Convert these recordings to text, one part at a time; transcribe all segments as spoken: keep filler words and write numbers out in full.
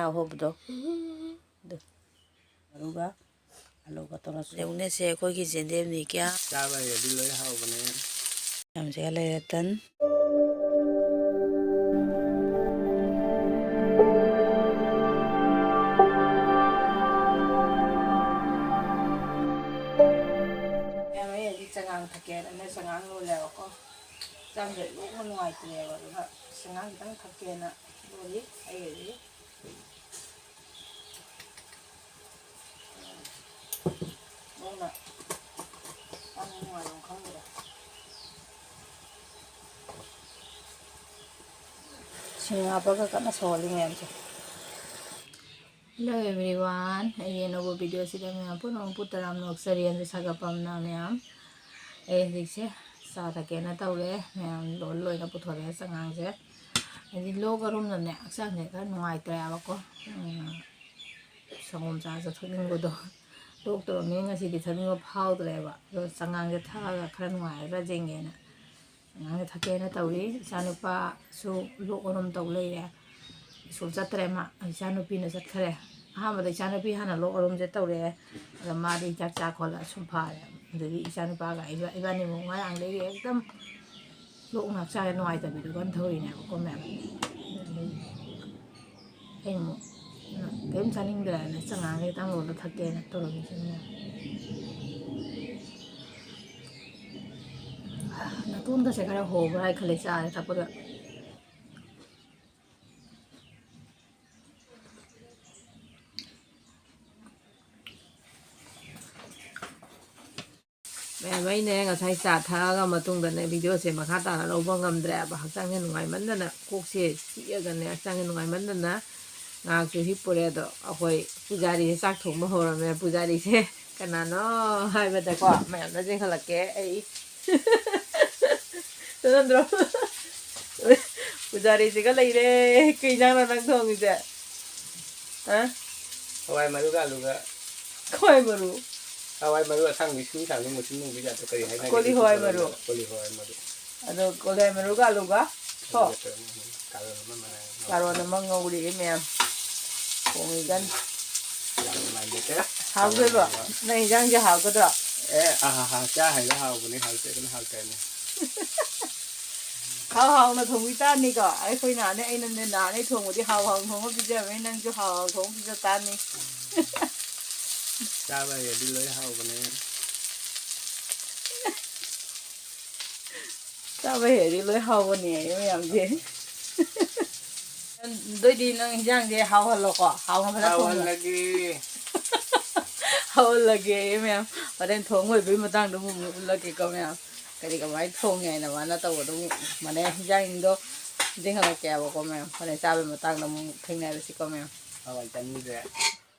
ꯑꯍꯣꯕꯗꯣ꯫ ꯑꯗꯨ꯫ ꯑꯗꯨꯒ ꯑꯂꯨꯒ ꯇꯧꯔꯁꯨ꯫ ꯌꯦꯡꯉꯨꯅꯦ, ꯁꯦ ꯑꯩꯈꯣꯏꯒꯤ ꯖꯦꯟꯗꯦꯝꯅꯤ ꯀꯌꯥ꯫ ꯆꯥꯕ ꯍꯩꯔꯗꯤ ꯂꯣꯏ ꯍꯥꯎꯕꯅꯦ꯫ ꯌꯥꯝꯁꯤꯒ ꯂꯩꯔꯦ ꯇꯟ꯫ ꯃꯌꯥꯝ ꯑꯩ ꯍꯧꯖꯤꯛ ꯆꯉꯥꯡ ꯊꯛꯀꯦꯅ ꯆꯉꯥꯡ ꯂꯣꯜꯂꯦꯕꯀꯣ꯫ ꯍꯛꯆꯥꯡꯁꯦ ꯂꯣꯛꯅ ꯅꯨꯡꯉꯥꯏꯇ꯭ꯔꯦꯕ, ꯑꯗꯨꯅ ꯆꯉꯥꯡ ꯈꯤꯇꯪ ꯊꯛꯀꯦꯅ ꯂꯣꯜꯂꯤ ꯑꯩ ꯍꯧꯖꯤꯛ꯫ ꯃꯣꯏꯅ ꯆꯥꯅꯤꯡ ꯅꯨꯡꯉꯥꯏꯕꯝ ꯈꯪꯗ꯭ꯔꯦ꯫ ꯁꯤꯡ ꯍꯥꯞꯄꯒ ꯀꯟꯅ ꯁꯧꯍꯜꯂꯤ ꯃꯌꯥꯝꯁꯦ꯫ Hello everyone, ꯑꯩꯒꯤ ꯑꯅꯧꯕ video ꯁꯤꯗ ꯃꯌꯥꯝ ꯄꯨꯝꯅꯃꯛꯄꯨ ꯇꯔꯥꯝꯅ ꯑꯣꯛꯆꯔꯤ꯫ ꯑꯗꯨ ꯁꯥꯒꯠꯄꯝꯅ ꯃꯌꯥꯝ, ꯑꯩ ꯍꯧꯖꯤꯛꯁꯦ ꯆꯥ ꯊꯛꯀꯦꯅ ꯇꯧꯔꯦ꯫ ꯃꯌꯥꯝ ꯂꯣꯏ ꯂꯣꯏꯅ ꯄꯨꯊꯣꯔꯛꯑꯦ ꯆꯉꯥꯡꯁꯦ꯫ ꯍꯥꯏꯗꯤ ꯂꯣꯛ ꯑꯔꯨꯝꯅꯅꯦ ꯍꯛꯆꯥꯡꯁꯦ ꯈꯔ ꯅꯨꯡꯉꯥꯏꯇ꯭ꯔꯦꯕꯀꯣ꯫ ꯎꯝ, ꯁꯪꯒꯣꯝ ꯆꯥꯁꯨ ꯊꯛꯅꯤꯡꯕꯗꯣ꯫ ꯂꯣꯛ ꯇꯧꯔꯝꯅꯤꯅ ꯉꯁꯤꯗꯤ ꯊꯛꯅꯤꯡꯕ ꯐꯥꯎꯗ꯭ꯔꯦꯕ꯫ ꯑꯗꯣ ꯆꯉꯥꯡꯁꯦ ꯊꯛꯑꯒ ꯈꯔ ꯅꯨꯡꯉꯥꯏꯒꯗ꯭ꯔꯥ ꯌꯦꯡꯒꯦꯅ ꯆꯉꯥꯡꯁꯦ ꯊꯛꯀꯦꯅ ꯇꯧꯔꯤ꯫ ꯏꯆꯥꯅꯨꯄꯥꯁꯨ ꯂꯣꯛ ꯑꯔꯨꯝ ꯇꯧ ꯂꯩꯔꯦ꯫ ꯁ꯭ꯀꯨꯜ ꯆꯠꯇ꯭ꯔꯦ ꯃꯥ꯫ ꯏꯆꯥꯅꯨꯄꯤꯅ ꯆꯠꯈ꯭ꯔꯦ꯫ ꯑꯍꯥꯟꯕꯗ ꯏꯆꯥꯅꯨꯄꯤ ꯍꯥꯟꯅ ꯂꯣꯛ ꯑꯔꯨꯝꯁꯦ ꯇꯧꯔꯛꯑꯦ꯫ ꯑꯗ ꯃꯥꯗꯤ ꯍꯤꯗꯥꯛ ꯆꯥ ꯈꯣꯠꯂ ꯁꯨꯝ ꯐꯔꯦ꯫ ꯑꯗꯒꯤ ꯏꯆꯥꯅꯨꯄꯥꯒ ꯑꯩꯒ, ꯏꯕꯥꯅꯤꯃꯨꯛ ꯉꯔꯥꯡꯗꯒꯤ ꯑꯦꯛꯗꯝ ꯂꯣꯛ ꯉꯥꯛ ꯆꯥꯔꯦ ꯅꯨꯡꯉꯥꯏꯇꯕꯤꯗꯣ ꯀꯟꯅ ꯊꯧꯔꯤꯅꯦꯕꯀꯣ ꯃꯌꯥꯝ꯫ ꯑꯗꯒꯤ ꯑꯩ ꯑꯃꯨꯛ ꯀꯔꯤꯝ ꯆꯥꯅꯤꯡꯗ꯭ꯔꯦꯅ ꯆꯉꯥꯡꯁꯦ ꯈꯤꯇꯪ ꯂꯣꯜꯂ ꯊꯛꯀꯦꯅ ꯇꯧꯔꯝꯃꯤꯁꯤꯅꯦ꯫ ꯅꯥꯇꯣꯟꯒꯁꯦ ꯈꯔ ꯍꯣꯕ꯭ꯔꯥ ꯍꯥꯏ ꯈꯜꯂꯦ ꯆꯥꯁꯦ ꯊꯛꯄꯗ꯫ ꯃꯌꯥꯝ, ꯑꯩꯅꯦ ꯉꯁꯥꯏ ꯆꯥ ꯊꯛꯑꯒ ꯃꯇꯨꯡꯗꯅꯦ video ꯁꯦ ꯃꯈꯥ ꯇꯥꯅ ꯂꯧꯕ ꯉꯝꯗ꯭ꯔꯦꯕ꯫ ꯍꯛꯆꯥꯡꯁꯦ ꯅꯨꯡꯉꯥꯏꯃꯟꯗꯅ, ꯀꯣꯛꯁꯦ ꯆꯤꯛꯑꯒꯅꯦ, ꯍꯛꯆꯥꯡꯁꯦ ꯅꯨꯡꯉꯥꯏꯃꯟꯗꯅ ꯉꯥꯏꯍꯥꯛꯁꯨ ꯍꯤꯞꯄꯨꯔꯦ꯫ ꯑꯗꯣ ꯑꯩꯈꯣꯏ ꯄꯨꯖꯥꯔꯤꯁꯦ ꯆꯥꯛ ꯊꯣꯡꯕ ꯍꯧꯔꯝꯃꯦ꯫ ꯄꯨꯖꯥꯔꯤꯁꯦ ꯀꯅꯥꯅꯣ ꯍꯥꯏꯕꯗꯀꯣ, ꯃꯌꯥꯝꯅ ꯆꯦꯟꯈꯠꯂꯛꯀꯦ꯫ ꯑꯩ ꯅꯠꯇ꯭ꯔꯣ? ꯄꯨꯖꯥꯔꯤꯁꯤꯒ ꯂꯩꯔꯦ꯫ ꯀꯩ ꯏꯟꯖꯥꯡꯅꯣ ꯅꯪ ꯊꯣꯡꯉꯤꯁꯦ? ꯍꯥ? ꯍꯋꯥꯏ ꯃꯔꯨꯒ ꯑꯂꯨꯒ꯫ ꯍꯋꯥꯏ ꯃꯔꯨ? ꯍꯋꯥꯏ ꯃꯔꯨ ꯑꯁꯥꯡꯕꯤ, ꯁꯨ ꯁꯥꯡꯕꯤ, ꯃꯨꯁꯨꯝ ꯃꯨꯕꯤ ꯖꯥꯠꯇꯣ ꯀꯔꯤ ꯍꯥꯏꯅꯒꯦ? ꯀꯣꯂꯤ ꯍꯋꯥꯏ ꯃꯔꯨ꯫ ꯀꯣꯂꯤ ꯍꯋꯥꯏ ꯃꯔꯨ꯫ ꯑꯗꯣ ꯀꯣꯂꯤ ꯍꯋꯥꯏ ꯃꯔꯨꯒ ꯑꯂꯨꯒ ꯊꯣ꯫ ꯑꯗꯨꯒ ꯀꯥꯔꯣꯠ ꯑꯃ ꯃꯅꯥ ꯑꯃ꯫ ꯀꯥꯔꯣꯠ ꯑꯃ ꯉꯧꯔꯦ ꯃꯌꯥꯝ꯫ ꯊꯣꯡꯉꯤꯒꯟ꯫ ꯌꯥꯝ ꯅꯨꯡꯉꯥꯏꯖꯩ꯫ ꯍꯥꯎꯗꯣꯏꯕ꯭ꯔꯣ? ꯅꯪ ꯏꯟꯖꯥꯡꯁꯦ ꯍꯥꯎꯒꯗ꯭ꯔꯣ? ꯑꯦ, ꯑꯍꯥ, ꯍꯥ, ꯆꯥ ꯍꯩꯕ ꯍꯥꯎꯕꯅꯦ, ꯍꯥꯎꯇ꯭ꯔꯒꯅ ꯍꯥꯎꯇ꯭ꯔꯦꯅꯦ꯫ ꯍꯥꯎ ꯍꯥꯎꯅ ꯊꯣꯡꯕꯤ ꯇꯥꯔꯅꯤꯀꯣ꯫ ꯑꯩꯈꯣꯏ ꯅꯍꯥꯟꯅꯦ, ꯑꯩꯅꯅꯦ ꯅꯍꯥꯟꯅꯦ ꯊꯣꯡꯕꯗꯤ ꯍꯥꯎ ꯍꯥꯎ ꯊꯣꯡꯉ ꯄꯤꯖꯕꯅꯤ, ꯅꯪꯁꯨ ꯍꯥꯎ ꯍꯥꯎ ꯊꯣꯡꯉ ꯄꯤꯖ ꯇꯥꯔꯅꯤ꯫ ꯆꯥꯕ ꯍꯩꯔꯗꯤ ꯂꯣꯏ ꯍꯥꯎꯕꯅꯦ꯫ ꯆꯥꯕ ꯍꯩꯔꯗꯤ ꯂꯣꯏ ꯍꯥꯎꯕꯅꯦ ꯃꯌꯥꯝꯁꯦ꯫ ꯑꯗꯨꯏꯗꯤ ꯅꯪ ꯏꯟꯖꯥꯡꯁꯦ ꯍꯥꯎꯍꯜꯂꯣꯀꯣ, ꯍꯥꯎꯅ ꯐꯖꯅ ꯊꯣꯡꯉꯣ꯫ ꯍꯥꯎꯍꯜꯂꯒꯦ꯫ ꯍꯥꯎꯍꯜꯂꯒꯦ ꯃꯌꯥꯝ꯫ ꯍꯣꯔꯦꯟ ꯊꯣꯡ ꯂꯣꯏꯕꯒꯤ ꯃꯇꯥꯡꯗ ꯑꯃꯨꯛ ꯑꯃꯨꯛ ꯎꯠꯂꯛꯀꯦꯀꯣ ꯃꯌꯥꯝ꯫ ꯀꯔꯤ ꯀꯃꯥꯏꯅ ꯊꯣꯡꯉꯦ ꯍꯥꯏꯅ ꯃꯥꯅ ꯇꯧꯕꯗꯣ ꯑꯃꯨꯛ ꯃꯥꯅꯦ ꯏꯟꯖꯥꯡꯗꯣ ꯅꯤꯡꯁꯤꯡꯍꯜꯂꯛꯀꯦꯕꯀꯣ ꯃꯌꯥꯝ꯫ ꯍꯣꯔꯦꯟ ꯆꯥꯕꯒꯤ ꯃꯇꯥꯡꯗ ꯑꯃꯨꯛ ꯊꯦꯡꯅꯔꯁꯤꯀꯣ ꯃꯌꯥꯝ꯫ ꯍꯋꯥꯏ ꯆꯥꯅꯤꯡꯗ꯭ꯔꯦ꯫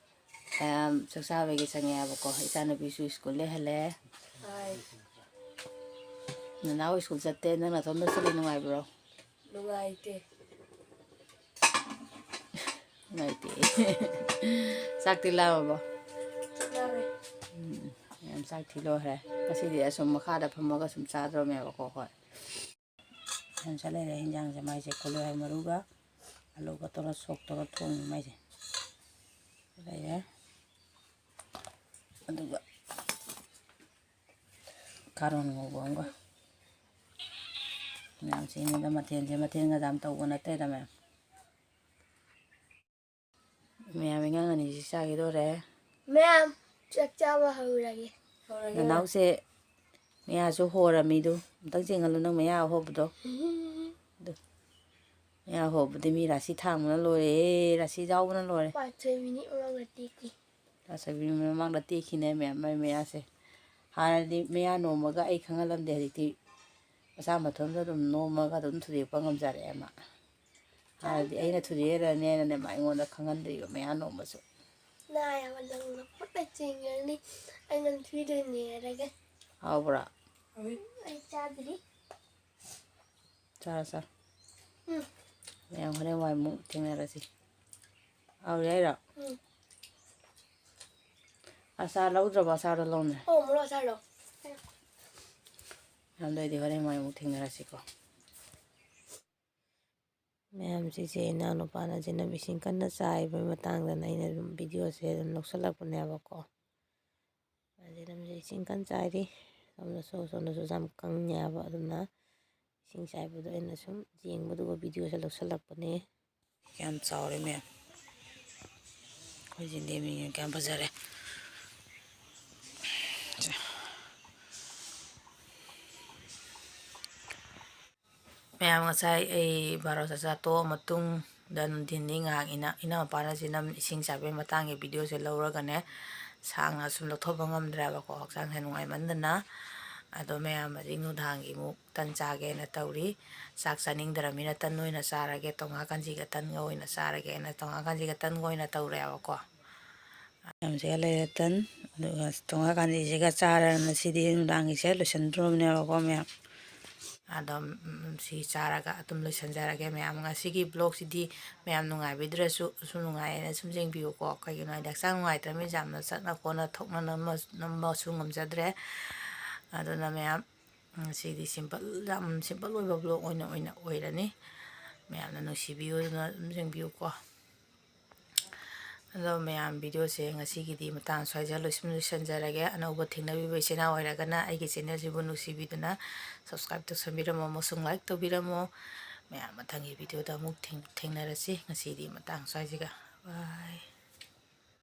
ꯃꯌꯥꯝ ꯆꯥꯛ ꯆꯥꯕꯒꯤ ꯆꯪꯉꯛꯑꯦꯕꯀꯣ꯫ ꯏꯆꯥꯅꯨꯄꯤꯁꯨ ꯁ꯭ꯀꯨꯜ ꯂꯩꯍꯜꯂꯦ꯫ ꯍꯣꯏ꯫ ꯅꯅꯥꯎ ꯁ꯭ꯀꯨꯜ ꯆꯠꯇꯦ, ꯅꯪ ꯅꯇꯣꯝꯗ ꯆꯠꯂꯤ, ꯅꯨꯡꯉꯥꯏꯕ꯭ꯔꯣ? ꯅꯨꯡꯉꯥꯏꯇꯦ꯫ ꯅꯨꯡꯉꯥꯏꯇꯦ꯫ ꯆꯥꯛꯇꯤ ꯂꯥꯝꯃꯕꯣ? ꯆꯥꯛ ꯂꯥꯝꯃꯦ꯫ ꯎꯝ, ꯌꯥꯝ ꯆꯥꯛ ꯊꯤ ꯂꯣꯏꯈ꯭ꯔꯦ꯫ ꯉꯁꯤꯗꯤ ꯑꯁꯨꯝ ꯃꯈꯥꯗ ꯐꯝꯃꯒ ꯁꯨꯝ ꯆꯥꯗ꯭ꯔꯣꯃꯦꯕꯀꯣ ꯑꯩꯈꯣꯏ꯫ ꯌꯥꯝ ꯆꯥ ꯂꯩꯔꯦ ꯍꯤꯟꯖꯥꯡꯁꯦ ꯃꯥꯏꯁꯦ꯫ ꯀꯣꯂꯤ ꯍꯋꯥꯏ ꯃꯔꯨꯒ ꯑꯂꯨꯒ ꯇꯧꯔ ꯁꯣꯛ ꯇꯧꯔ ꯊꯣꯡꯉꯤ ꯃꯥꯏꯁꯦ꯫ ꯂꯩꯔꯦ꯫ ꯑꯗꯨꯒ ꯀꯥꯔꯣꯟ ꯉꯧꯕ ꯑꯃꯒ꯫ ꯃꯌꯥꯝꯁꯤꯅꯤꯗ ꯃꯊꯦꯜꯁꯦ, ꯃꯊꯦꯜꯒ ꯌꯥꯝ ꯇꯧꯕ ꯅꯠꯇꯦꯗ ꯃꯌꯥꯝ꯫ ꯃꯌꯥꯝ ꯏꯉꯥꯡ ꯑꯅꯤꯁꯤ ꯆꯥꯈꯤꯗꯣꯔꯦ꯫ ꯃꯌꯥꯝ ꯆꯥꯛ ꯆꯥꯕ ꯍꯧꯔꯒꯦ꯫ ꯍꯧꯔꯒꯦ꯫ ꯅꯅꯥꯎꯁꯦ ꯃꯌꯥꯁꯨ ꯍꯣꯔꯝꯃꯤꯗꯨ꯫ ꯑꯝꯇꯪ ꯆꯤꯡꯍꯜꯂꯨ ꯅꯪ ꯃꯌꯥ ꯑꯍꯣꯕꯗꯣ꯫ ꯑꯗꯨ꯫ ꯃꯌꯥ ꯍꯣꯕꯗꯤ ꯃꯤ ꯔꯥꯁꯤ ꯊꯥꯡꯕꯅ ꯂꯣꯏꯔꯦ꯫ ꯔꯥꯁꯤ ꯌꯥꯎꯕꯅ ꯂꯣꯏꯔꯦ꯫ ꯄꯥꯠ ꯁꯣꯏ ꯃꯤꯅꯤꯠ ꯃꯉꯥ ꯇꯦꯛꯈꯤ꯫ ꯄꯥꯠ ꯁꯣꯏ ꯃꯤꯅꯤꯠ ꯃꯃꯥꯡꯗ ꯇꯦꯛꯈꯤꯅꯦ ꯃꯌꯥꯝ ꯃꯥꯏ ꯃꯌꯥꯁꯦ꯫ ꯍꯥꯟꯅꯗꯤ ꯃꯌꯥ ꯅꯣꯝꯃꯒ ꯑꯩ ꯈꯪꯍꯜꯂꯝꯗꯦ, ꯍꯧꯖꯤꯛꯇꯤ ꯃꯁꯥ ꯃꯊꯟꯇ ꯑꯗꯨꯝ ꯅꯣꯝꯃꯒ ꯑꯗꯨꯝ ꯊꯨꯗꯦꯛꯄ ꯉꯝꯖꯔꯛꯑꯦ ꯃꯥ꯫ ꯍꯥꯟꯅꯗꯤ ꯑꯩꯅ ꯊꯨꯗꯦꯛꯑꯔꯅꯦꯅꯅꯦ ꯃꯥ ꯑꯩꯉꯣꯟꯗ ꯈꯪꯍꯟꯗ꯭ꯔꯤꯕ ꯃꯌꯥ ꯅꯣꯝꯕꯁꯨ꯫ ꯅꯥ ꯌꯥꯝ ꯂꯪꯅ ꯐꯨꯠꯂ ꯆꯦꯟꯈ꯭ꯔꯅꯤ꯫ ꯑꯩ ꯅꯝꯊꯤꯗꯣꯏꯅꯦ ꯍꯥꯏꯔꯒ꯫ ꯍꯥꯎꯕ꯭ꯔꯥ? ꯎꯝ, ꯑꯩ ꯆꯥꯗ꯭ꯔꯤ꯫ ꯆꯥꯔꯣ, ꯆꯥꯔꯣ꯫ ꯎꯝ꯫ ꯃꯌꯥꯝ ꯍꯣꯔꯦꯟ ꯋꯥꯏꯃꯨꯛ ꯊꯦꯡꯅꯔꯁꯤ꯫ ꯍꯥꯎꯔꯤ ꯍꯥꯏꯔꯣ? ꯎꯝ꯫ ꯑꯆꯥꯔ ꯂꯧꯗ꯭ꯔꯕꯣ? ꯑꯆꯥꯔꯗꯣ ꯂꯧꯅꯦ꯫ ꯑꯣ, ꯃꯣꯔꯣꯛ ꯑꯆꯥꯔꯗꯣ꯫ ꯃꯌꯥꯝ ꯑꯗꯨ ꯑꯣꯏꯗꯤ ꯍꯣꯔꯦꯟ ꯋꯥꯏꯃꯨꯛ ꯊꯦꯡꯅꯔꯁꯤꯀꯣ꯫ ꯃꯌꯥꯝꯁꯤꯁꯦ ꯏꯅꯥꯎꯅꯨꯄꯥꯅ ꯖꯤꯅꯝ ꯏꯁꯤꯡ ꯀꯟꯅ ꯆꯥꯏꯕꯒꯤ ꯃꯇꯥꯡꯗꯅ ꯑꯩꯅ ꯑꯗꯨꯝ ꯚꯤꯗꯤꯑꯣꯁꯦ ꯑꯗꯨꯝ ꯂꯧꯁꯜꯂꯛꯄꯅꯦꯕꯀꯣ꯫ ꯖꯤꯅꯝꯁꯦ ꯏꯁꯤꯡ ꯀꯟꯅ ꯆꯥꯏꯔꯤ꯫ ꯁꯣꯝꯗꯁꯨ, ꯁꯣꯝꯗꯁꯨ ꯌꯥꯝ ꯀꯪꯉꯦꯕ꯫ ꯑꯗꯨꯅ ꯏꯁꯤꯡ ꯆꯥꯏꯕꯗꯣ ꯑꯩꯅ ꯁꯨꯝ ꯌꯦꯡꯕꯗꯨꯒ ꯚꯤꯗꯤꯑꯣꯁꯦ ꯂꯧꯁꯜꯂꯛꯄꯅꯦ꯫ ꯀꯌꯥꯝ ꯆꯥꯎꯔꯦ ꯃꯌꯥꯝ꯫ ꯑꯩꯈꯣꯏ ꯖꯤꯟꯗꯦꯝ ꯌꯦꯡꯉꯨ ꯀꯌꯥꯝ ꯐꯖꯔꯦ꯫ ꯃꯌꯥꯝ, ꯉꯁꯥꯏ ꯑꯩ ꯕꯥꯔꯣ ꯆꯥꯛꯆꯥ ꯇꯣꯛꯑ ꯃꯇꯨꯡꯗ ꯅꯨꯡꯊꯤꯟꯗꯤ ꯉꯥꯏꯍꯥꯛ ꯏꯅꯥ-, ꯏꯅꯥꯎꯄꯥꯅ ꯖꯤꯅꯝ ꯏꯁꯤꯡ ꯆꯥꯏꯕꯒꯤ ꯃꯇꯥꯡꯒꯤ ꯚꯤꯗꯤꯑꯣꯁꯦ ꯂꯧꯔꯒꯅꯦ, ꯁꯥꯡꯅ ꯁꯨꯝ ꯂꯧꯊꯣꯛꯄ ꯉꯝꯗ꯭ꯔꯦꯕꯀꯣ, ꯍꯛꯆꯥꯡꯁꯦ ꯅꯨꯡꯉꯥꯏꯃꯟꯗꯅ꯫ ꯑꯗꯣ ꯃꯌꯥꯝ, ꯍꯧꯖꯤꯛ ꯅꯨꯡꯗꯥꯡꯒꯤ ꯑꯃꯨꯛ ꯇꯟ ꯆꯥꯒꯦꯅ ꯇꯧꯔꯤ꯫ ꯆꯥꯛ ꯆꯥꯅꯤꯡꯗ꯭ꯔꯃꯤꯅ ꯇꯟ ꯑꯣꯏꯅ ꯆꯥꯔꯒꯦ, ꯇꯣꯉꯥ ꯀꯥꯟꯖꯤꯒ ꯇꯟꯒ ꯑꯣꯏꯅ ꯆꯥꯔꯒꯦꯅ, ꯇꯣꯉꯥ ꯀꯥꯟꯖꯤꯒ ꯇꯟꯒ ꯑꯣꯏꯅ ꯇꯧꯔꯦꯕꯀꯣ꯫ ꯃꯌꯥꯝꯁꯤꯒ ꯂꯩꯔꯦ ꯇꯟ, ꯑꯗꯨꯒ ꯇꯣꯉꯥ ꯀꯥꯟꯖꯤꯁꯤꯒ ꯆꯥꯔꯅ ꯁꯤꯗꯤ ꯅꯨꯡꯗꯥꯡꯒꯤꯁꯦ ꯂꯣꯏꯁꯤꯟꯗ꯭ꯔꯣꯕꯅꯦꯕꯀꯣ ꯃꯌꯥꯝ꯫ ꯑꯗꯣ, ꯎꯝ, ꯁꯤ ꯆꯥꯔꯒ ꯑꯗꯨꯝ ꯂꯣꯏꯁꯤꯟꯖꯔꯒꯦ ꯃꯌꯥꯝ꯫ ꯉꯁꯤꯒꯤ ꯕ꯭ꯂꯣꯛꯁꯤꯗꯤ ꯃꯌꯥꯝ ꯅꯨꯡꯉꯥꯏꯕꯤꯗ꯭ꯔꯁꯨ, ꯁꯨꯝ ꯅꯨꯡꯉꯥꯏꯌꯦꯅ ꯁꯨꯝ ꯌꯦꯡꯕꯤꯌꯨꯀꯣ꯫ ꯀꯩꯒꯤꯅꯣ ꯍꯥꯏꯗꯤ ꯍꯛꯆꯥꯡ ꯅꯨꯡꯉꯥꯏꯇ꯭ꯔꯃꯤꯅ ꯌꯥꯝꯅ ꯆꯠꯅ ꯈꯣꯠꯅ ꯊꯣꯛꯅ ꯅꯝꯕ-, ꯅꯝꯕꯁꯨ ꯉꯝꯖꯗ꯭ꯔꯦ꯫ ꯑꯗꯨꯅ ꯃꯌꯥꯝ, ꯉꯁꯤꯗꯤ ꯁꯤꯝꯄꯜ, ꯌꯥꯝ ꯁꯤꯝꯄꯜ ꯑꯣꯏꯕ ꯕ꯭ꯂꯣꯛ ꯑꯣꯏꯅ, ꯑꯣꯏꯅ ꯑꯣꯏꯔꯅꯤ꯫ ꯃꯌꯥꯝꯅ ꯅꯨꯡꯁꯤꯕꯤꯌꯨꯗꯨꯅ ꯑꯗꯨꯝ ꯌꯦꯡꯕꯤꯌꯨꯀꯣ꯫ ꯑꯗꯣ ꯃꯌꯥꯝ, ꯚꯤꯗꯤꯑꯣꯁꯦ ꯉꯁꯤꯒꯤꯗꯤ ꯃꯇꯥꯡ ꯁ꯭ꯋꯥꯏꯗ ꯂꯣꯏꯁꯤꯟ-, ꯂꯣꯏꯁꯤꯟꯖꯔꯒꯦ꯫ ꯑꯅꯧꯕ ꯊꯦꯡꯅꯕꯤꯕ ꯏꯆꯤꯟ ꯏꯅꯥꯎ ꯑꯣꯏꯔꯒꯅ ꯑꯩꯒꯤ ꯆꯦꯅꯦꯜꯁꯤꯕꯨ ꯅꯨꯡꯁꯤꯕꯤꯗꯨꯅ subscribe ꯇꯧꯁꯟꯕꯤꯔꯝꯃꯣ ꯑꯃꯁꯨꯡ like ꯇꯧꯕꯤꯔꯝꯃꯣ꯫ ꯃꯌꯥꯝ, ꯃꯊꯪꯒꯤ ꯚꯤꯗꯤꯑꯣꯗ ꯑꯃꯨꯛ ꯊꯦꯡ-, ꯊꯦꯡꯅꯔꯁꯤ꯫ ꯉꯁꯤꯗꯤ ꯃꯇꯥꯡ ꯁ꯭ꯋꯥꯏꯁꯤꯒ꯫ Bye꯫